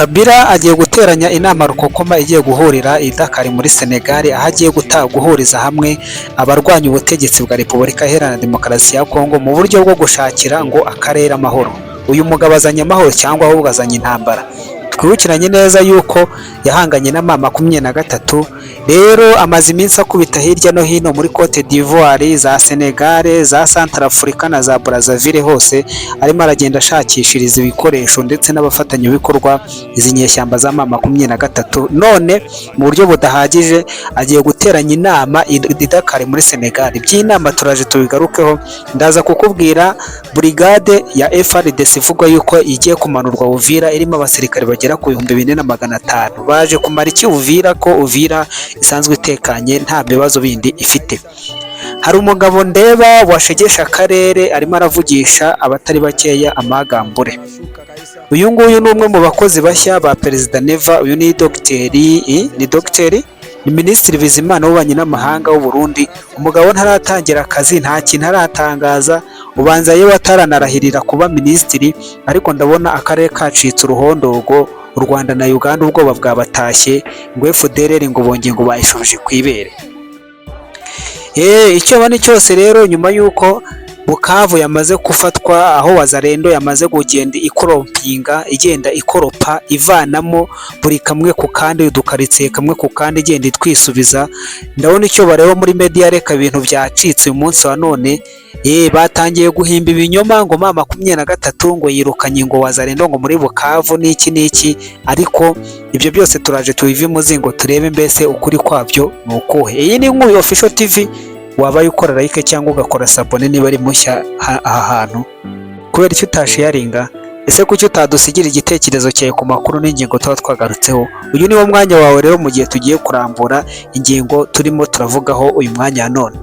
Kabila agiye guteranya inama rukokoma igiye guhurira i Dakar muri Senegal, aho agiye guhuriza hamwe abarwanya ubutegetsi bwa Repubulika Iharanira Demokarasi ya Kongo mu buryo bwo gushakira ngo akarere amahoro. Uyu mugabo azanye amahoro cyangwa ahubwo azanye intambara? Twibukiranye neza yuko yahanganye na M23. Rero amaze iminsi akubita hirya no hino muri Cote d'Ivoire, za Senegal, za Centrafrica na za Brazzaville, hose arimo aragenda ashakishiriza ibikoresho ndetse n'abafatanyabikorwa izi nyeshyamba za M23. None mu buryo budahagije agiye guteranya inama i Dakar muri Senegal. Iby'inama turaje tubigarukeho. Ndaza kukubwira burigade ya FARDC ivugwa yuko igiye kumanurwa Uvira, irimo abasirikare bagera ku 4500. Baje kumara iki Uvira, ko Uvira isanzwe itekanye, nta bibazo bindi ifite? Hari umugabo ndeba washegesha akarere, arimo aravugisha abatari bakeya amagambure. Uyu nguyu ni umwe mu bakozi bashya ba Perezida Neva. Uyu ni dogiteri, ni dogiteri, ni Minisitiri Bizimana w'Ububanyi n'Amahanga w'u Burundi. Umugabo ntaratangira akazi, nta kintu aratangaza, ubanza yewe ataranarahirira kuba minisitiri, ariko ndabona akarere kacitse uruhondogo. U Rwanda na Uganda ubwoba bwabatashye, ngo FDLR ngo bongeye ngo bayishubije ku ibere. Icyo ni cyose rero, nyuma y'uko Bukavu yamaze gufatwa, aho Wazalendo yamaze kugenda ikorompinga, igenda ikoropa, ivanamo buri kamwe ku kandi, udukaritsiye kamwe ku kandi, igenda itwisubiza. Ndabona icyo bareba muri media, reka, ibintu byacitse uyu munsi wa none. Batangiye guhimba ibinyoma ngo M23 ngo yirukanye ngo Wazalendo ngo muri Bukavu n'iki n'iki, ariko ibyo byose turaje tubive imuzingo, turebe mbese ukuri kwabyo ni ukuhe. Iyi ni Nkuyu Official TV. Wabaye ukora like cyangwa ugakora s'abonner niba ari mushya aha hantu. Kubera icyo utasharinga? Ese kuki utadusigira igitekerezo cyawe ku makuru n'ingingo tuba twagarutseho? Uyu ni wo mwanya wawe rero mu gihe tugiye kurambura ingingo turimo turavugaho uyu mwanya wa none.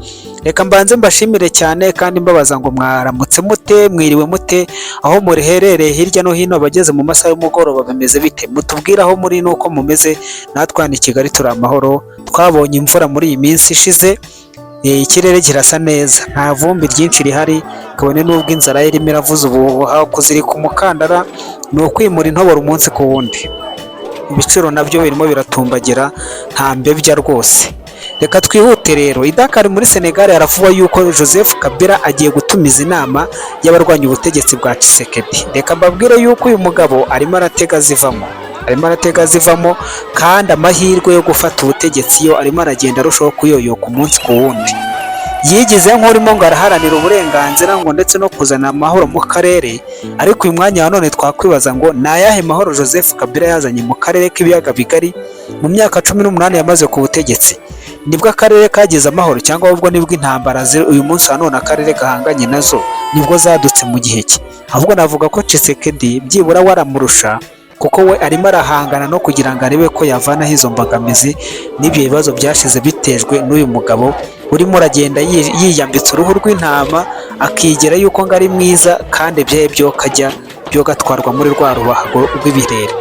Reka mbanze mbashimire cyane kandi mbabaza ngo mwaramutse mute, mwiriwe mute, aho muherereye hirya no hino? Abageze mu masaha y'umugoroba bimeze bite? Mutubwire aho muri n'uko mumeze. Natwe hano i Kigali turi amahoro, twabonye imvura muri iyi minsi ishize. Ikirere kirasa neza, nta vumbi ryinshi rihari, kabone n'ubwo inzara irimo iravuza ubuhuha. Kuzirika umukandara ni ukwimura intoboro umunsi ku wundi. Ibiciro nabyo birimo biratumbagira, nta mbebya rwose. Reka twihute rero. I Dakar muri Senegal haravugwa yuko Joseph Kabila agiye gutumiza inama y'abarwanya ubutegetsi bwa Tshisekedi. Reka mbabwire yuko uyu mugabo arimo aratega zivamo, arimo aratega zivamo, kandi amahirwe yo gufata ubutegetsi yo arimo aragenda arushaho kuyoyoka umunsi ku wundi. Yigize nk'urimo ngo araharanira uburenganzira ngo ndetse no kuzana amahoro mu karere, ariko uyu mwanya wa none twakwibaza ngo ni ayahe mahoro Joseph Kabila yazanye mu karere k'Ibiyaga Bigari mu myaka 18 yamaze ku butegetsi? Nibwo akarere kagize amahoro, cyangwa ahubwo nibwo intambara uyu munsi wa none akarere gahanganye nazo nibwo zadutse mu gihe cye? Ahubwo navuga ko Tshisekedi byibura waramurusha, kuko we arimo arahangana no kugira ngo arebe ko yavanaho izo mbogamizi n'ibyo bibazo byashize bitejwe n'uyu mugabo urimo uragenda yiyambitse uruhu rw'intama, akigira yuko ngo ari mwiza, kandi ibyaye byo kajya byo gatwarwa muri rwa rubago rw'ibirere.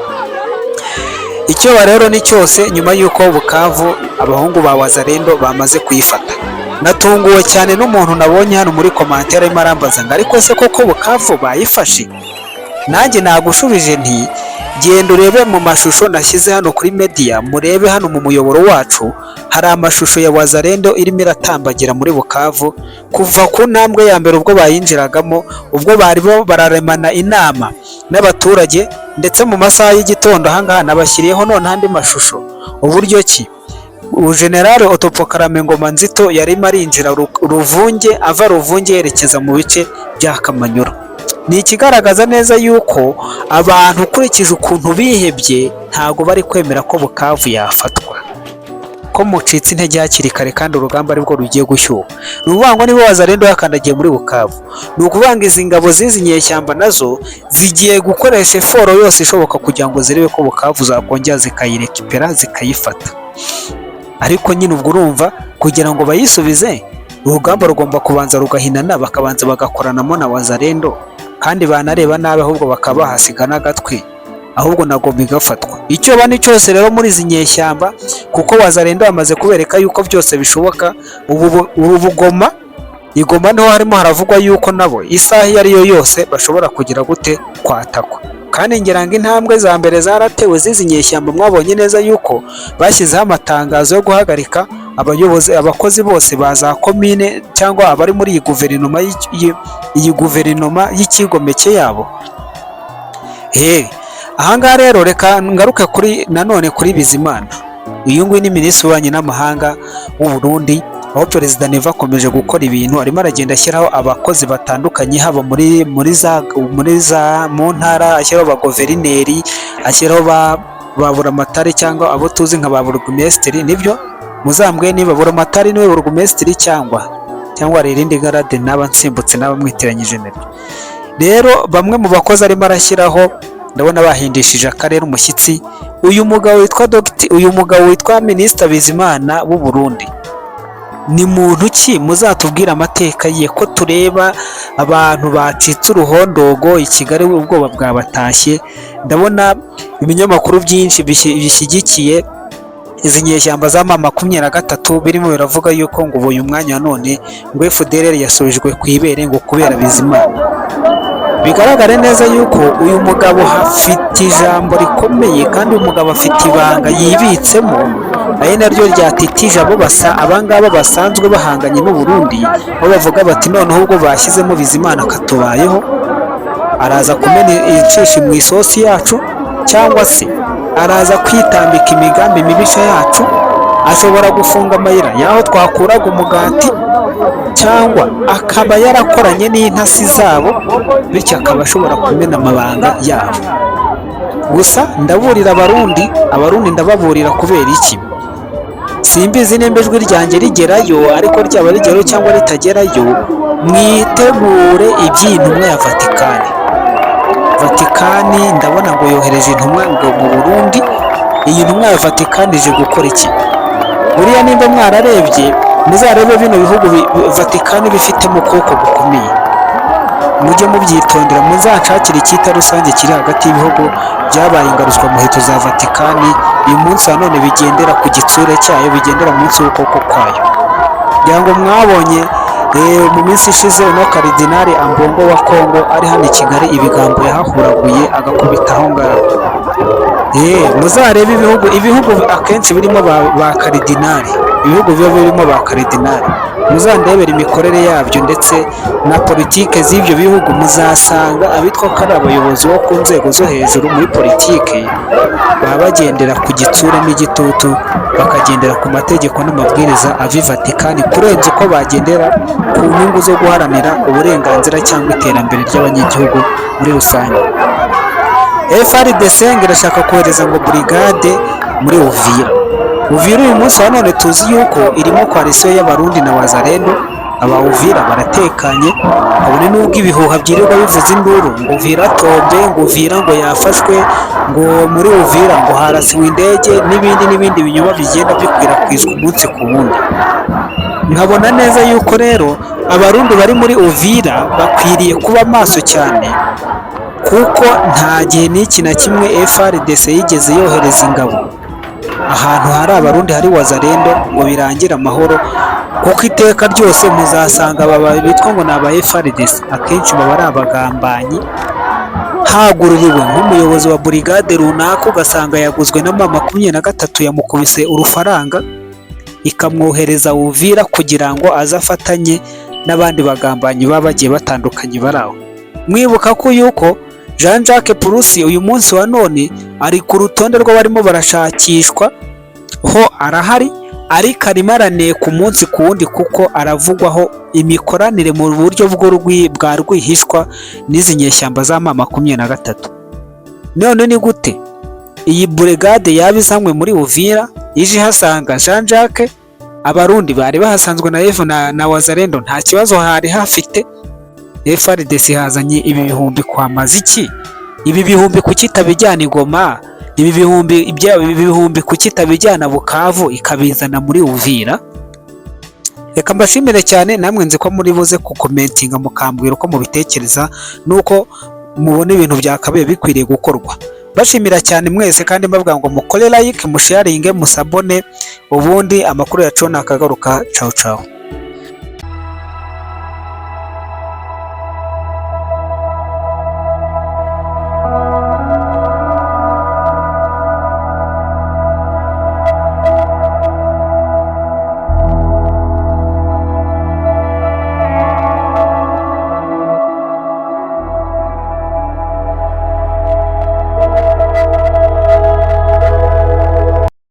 Icyo rero ni cyose nyuma y'uko Bukavu abahungu ba Wazalendo bamaze kuyifata. Natunguwe cyane n'umuntu nabonye hano muri commentaire arimo arambaza ngo: "Ariko se koko Bukavu bayifashe?" Nanjye nagushubije nti: "Genda urebe mu mashusho nashyize hano kuri media, murebe hano mu muyoboro wacu, hari amashusho ya Wazalendo irimo iratambagira muri Bukavu kuva ku ntambwe ya mbere ubwo bayinjiragamo, ubwo barimo bararemana inama n'abaturage, ndetse mu masaha y'igitondo." Ahangaha nabashyiriyeho noneho andi mashusho, uburyo ki General Otopokarame Ngoma Nzito yarimo arinjira Ruvunge, ava Ruvunge yerekeza mu bice bya Kamanyura. Ni ikigaragaza neza yuko abantu, ukurikije ukuntu bihebye, ntabwo bari kwemera ko Bukavu yafatwa, ko mucitse intege hakiri kare kandi urugamba aribwo rugiye gushyuha. Ni ukuvuga ngo niba Wazalendo yakandagiye muri Bukavu, ni ukuvuga ngo izi ngabo z'izi nyeshyamba nazo zigiye gukoresha effort yose ishoboka kugira ngo zirebe ko Bukavu zakongera zikayirekipera, zikayifata. Ariko nyine ubwo urumva, kugira ngo bayisubize, urugamba rugomba kubanza rugahinana, bakabanza bagakoranamo na Wazalendo, kandi banareba nabi ahubwo bakaba bahasiga n'agatwe, ahubwo na Goma igafatwa. Icyo ni cyose rero muri izi nyeshyamba, kuko Wazalendo bamaze kubereka yuko byose bishoboka. Ubu bugoma igoma niho harimo haravugwa yuko nabo isaha iyo ari yo yose bashobora kugira gute kwatakwa. Kandi Kandi ngira ngo intambwe za mbere zaratewe z'izi nyeshyamba. Mwabonye neza yuko bashyizeho amatangazo yo guhagarika abayobozi, abakozi bose ba za komine cyangwa abari muri iyi guverinoma iyi guverinoma y'ikigomeke yabo. Ahangaha rero reka ngaruke kuri nanone kuri Bizimana. Uyu nguyu ni minisitiri w'ububanyi n'amahanga w'u Burundi, aho Perezida Neva akomeje gukora ibintu, arimo aragenda ashyiraho abakozi batandukanye, haba muri za mu ntara, ashyiraho abaguverineri, ashyiraho ba buramatari cyangwa abo tuzi nka ba burugumesitiri. Nibyo, muzambwe niba buramatari niwe burugumesitiri cyangwa hari irindi grade naba nsimbutse, naba mwitiranyije naryo. Rero bamwe mu bakozi arimo arashyiraho, ndabona bahindishije akarere umushyitsi. Uyu mugabo witwa Minisita Bizimana w'u Burundi ni muntu ki? Muzatubwire amateka ye, ko tureba abantu bacitse uruhondogo i Kigali, ubwoba bwabatashye. Ndabona ibinyamakuru byinshi bishyigikiye izi nyeshyamba za M23 birimo biravuga yuko ngo ubu uyu mwanya wa none ngo FDLR yasubijwe ku ibere ngo kubera Bizimana. Bigaragare neza yuko uyu mugabo afite ijambo rikomeye, kandi uyu mugabo afite ibanga yibitsemo, ari naryo ryatitije abo basa abangaba basanzwe bahanganye n'u Burundi, aho bavuga bati: "Noneho ubwo bashyizemo Bizimana katubayeho, araza kumena inshishi mu isosi yacu, cyangwa se araza kwitambika imigambi mibisha yacu, ashobora gufunga amayira y'aho twakuraga umugati, cyangwa akaba yarakoranye n'intasi zabo, bityo akaba ashobora kumena amabanga yabo." Gusa ndaburira Abarundi, Abarundi ndababurira. Kubera iki? Simbizi nimba ijwi ryanjye rigerayo, ariko ryaba rigerayo cyangwa ritagerayo, mwitegure iby'iyi ntumwa ya Vatikani. Vatikani ndabona ngo yohereje intumwa ngo mu Burundi. Iyi ntumwa ya Vatikani ije gukora iki? Buriya nimba mwararebye, muzarebe bino bihugu Vatikani bifitemo ukuboko gukomeye, mujye mubyitondera. Muzanshakire icyita rusange kiri hagati y'ibihugu byabaye ingaruzwamuheto za Vatikani uyu munsi wa none, bigendera ku gitsure cyayo, bigendera munsi y'ukuboko kwayo. Kugira ngo mwabonye mu minsi ishize uno Karidinali Ambongo wa Kongo ari hano i Kigali, ibigambo yahahuraguye agakubita aho ngaho. Muzarebe ibihugu akenshi birimo ba karidinali, ibihugu biba birimo ba karidinali, muzandebere imikorere yabyo ndetse na politike z'ibyo bihugu. Muzasanga abitwa ko ari abayobozi bo ku nzego zo hejuru muri politike baba bagendera ku gitsure n'igitutu, bakagendera ku mategeko n'amabwiriza ava i Vatikani kurenza uko bagendera ku nyungu zo guharanira uburenganzira cyangwa iterambere ry'abanyagihugu muri rusange. FARDC ngo irashaka kohereza ngo burigade muri Uvira. Uvira uyu munsi wa none tuzi yuko irimo coalition y'Abarundi na Wazalendo. Aba Uvira baratekanye, kabone n'ubwo ibihuha byirirwa bivuza induru ngo Uvira tombé, ngo Uvira ngo yafashwe, ngo muri Uvira ngo harasiwe indege, n'ibindi n'ibindi binyoma bigenda bikwirakwizwa umunsi ku wundi. Nkabona neza yuko rero Abarundi bari muri Uvira bakwiriye kuba maso cyane, kuko nta gihe n'iki na kimwe FARDC yigeze yohereza ingabo ahantu hari Abarundi, hari Wazalendo, ngo birangire amahoro, kuko iteka ryose muzasanga aba bitwa ngo ni aba FARDC akenshi baba ari abagambanyi. Hagururiwe nk'umuyobozi wa burigade runaka, ugasanga yaguzwe na M23, yamukubise urufaranga ikamwohereza Uvira kugira ngo aze afatanye n'abandi bagambanyi baba bagiye batandukanye bari aho. Mwibuka ko yuko Jean Jacques Purusi uyu munsi wa none ari ku rutonde rw'abarimo barashakishwa, ho arahari, ariko arimo araneka umunsi ku wundi, kuko aravugwaho imikoranire mu buryo bwa rwihishwa n'izi nyeshyamba za M23. None ni gute iyi burigade yaba izanywe muri Uvira, ije ihasanga Jean Jacques? Abarundi bari bahasanzwe na F na Wazalendo, nta kibazo hari hafite. FARDC hazanye ibi bihumbi kwa maziki? Ibi bihumbi kuki itabijyana i Goma? Ibi bihumbi kuki itabijyana Bukavu, ikabizana muri Uvira? Reka mbashimire cyane namwe, nzi ko muri buze kucommentinga mukambwira uko mubitekereza nuko mubona ibintu byakabaye bikwiriye gukorwa. Bashimira cyane mwese, kandi mbabwira ngo mukore like, musharinge, musabone, ubundi amakuru yacu nakagaruka. Ciao ciao.